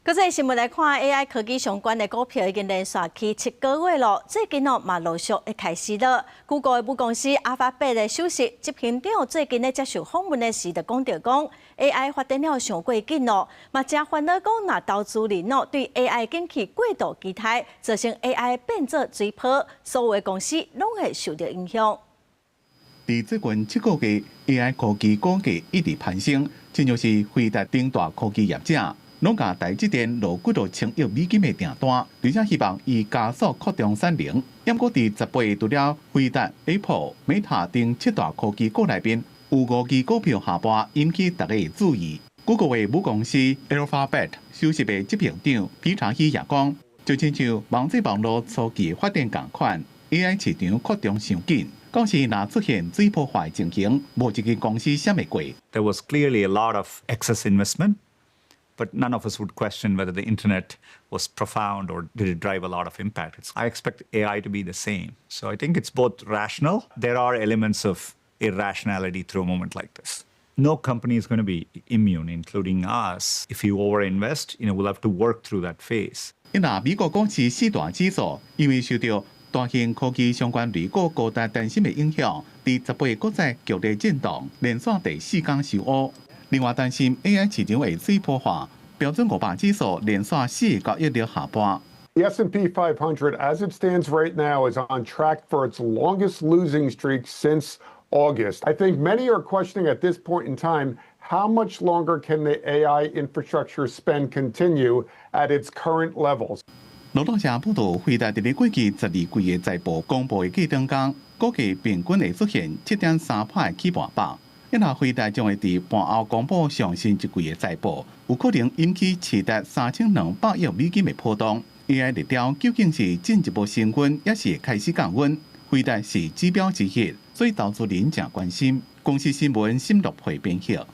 國際新聞來看，AI 科技相關的股票已經連續起7個月咯。最近哦嘛陸續會開始了。Google 的母公司阿法貝的首席執行長最近咧接受訪問的時就講著講，AI 發展了傷過緊咯，嘛誠煩惱講，若投資人哦對 AI 景氣過度期待，造成 AI 變做水泡，所有的公司攏會受著影響。佇最近7個月，AI 科技股價一直攀升，親像是輝達等大科技業者，攏共台積電落幾多千億美金的訂單，而且希望以加速擴張產能。毋過佇18除了輝達、Apple、Meta 等七大科技股內面，有五支股票下跋，引起大家的注意。Google 的母公司 Alphabet 首席的執行長皮查希也講，就親像網際網路初期發展仝款，AI 市場擴張傷緊，講是若出現水泡化的情形，無一間公司閃會過。 There was clearly a lot of excess investment. But none of us would question whether the internet was profound or did it drive a lot of impact. I expect AI to be the same. So I think it's both rational. There are elements of irrationality through a moment like this. No company is going to be immune, including us. If you overinvest, we'll have to work through that phase. 若美國股市四大指數因為受著大型科技相關類股高大擔心的影響，佇18閣再劇烈震盪，連續第四工收烏。另外擔心 AI 市場會水泡化，標準500指數連續四個交易日下跋。 The S&P 500, as it stands right now, is on track for its longest losing streak since August. I think many are questioning at this point in time, how much longer can the AI infrastructure spend continue at its current levels? 路透社報導，輝達佇咧過去12季的財報公布的過程中，股價平均會出現7.3趴的起跋幅。因為輝達將會佇盤後公布上新一季的財報，有可能引起市值3200億美金的波動。AI 熱潮究竟是進一步升溫，抑是開始降溫？輝達是指標之一，所以投資人誠關心。公視新聞沈樂惠編譯。